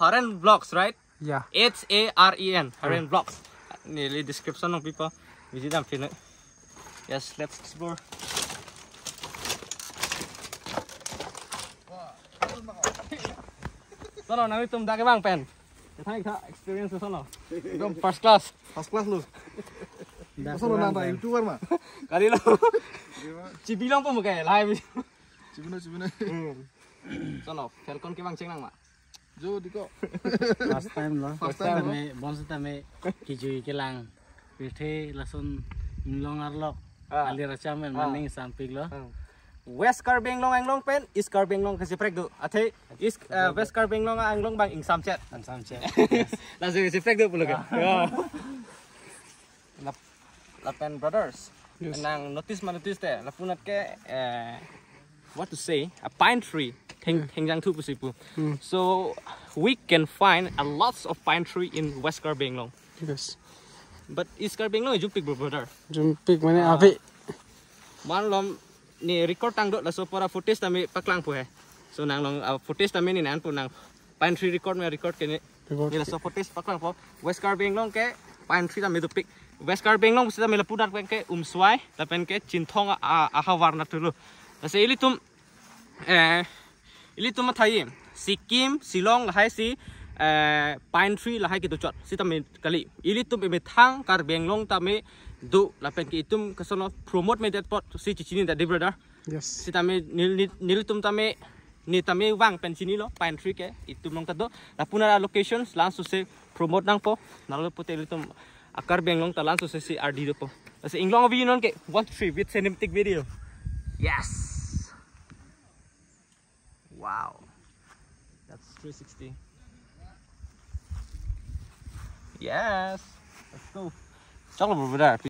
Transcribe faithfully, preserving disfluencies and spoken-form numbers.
Haren Vlogs, right? Yeah. H A R E N, Haren Vlogs. Neli description along pipo. Visit damthu non. Yes, let's explore. Sono, nanglitum dak kevang pen. Kethang ka experience sono. Ekdom first class. First class lo. Dak sono nang ta YouTuber ma. Kalilo. Chibi longpo mo ke live. Chibi non, chibi non. Sono, Falcon kevang chengnang ma. Jo diko. First time lo. First time lo. Tame, bonsitame kejui kelang. Pirthe lason inglong arlok. Ah. Ali racham en maning sampik lo. Ah. West Karbi Anglong anglong pen East Karbi Anglong kacheprek do. Athe East, eh, West Karbi Anglong anglong abang ingsamchet. Ingsamchet. Laso kacheprek do pulo ke. Ah. Ya. Lap-, lapen brothers. Yes. Nang notice ma notice te. Lapunat ke, eh, what to say? A pine tree. Theng, thengjangthu pusi pu. Hmm. So we can find a lots of pine tree in West Karbi Anglong. Yes. But East Karbi Anglong jumpik, bro, brother. Jumpik mane Ah. Api. Malom ne record tangdo laso pura footage tame paklangpo he. So nang along, ah, footage tame ne nangpo nang pine tree record me record ke ne. Record. Ne laso footage paklangpo. West Karbi Anglong ke pine tree tame dopik. West Karbi Anglong pusitame lapu dak pen ke Umswai, lapen ke Chinthong a, a, ahavar nathulo. Lasi ilitum, eh, ilitum mathai Sikkim, Shillong lahai si, eh, pine tree lahai kedochot. Sitame kali. Ilitum emethang Karbi Anglong tame do lapen ke itum kasono promote medet apot si chechini da de, brother. Yes. Sitame nel-, nel-, nelitum tame, ne tame vang pen chinilo, pine tree ke itum along ta do. Lapunat a locations langsose promote nangpo. Nalo pute ilitum a Karbi Anglong ta langsose si ardi dopo. Lasi inglong avi non ke one three with cinematic video. Yes. Wow. That's three sixty. Yes. Let's go. Chalo, brother.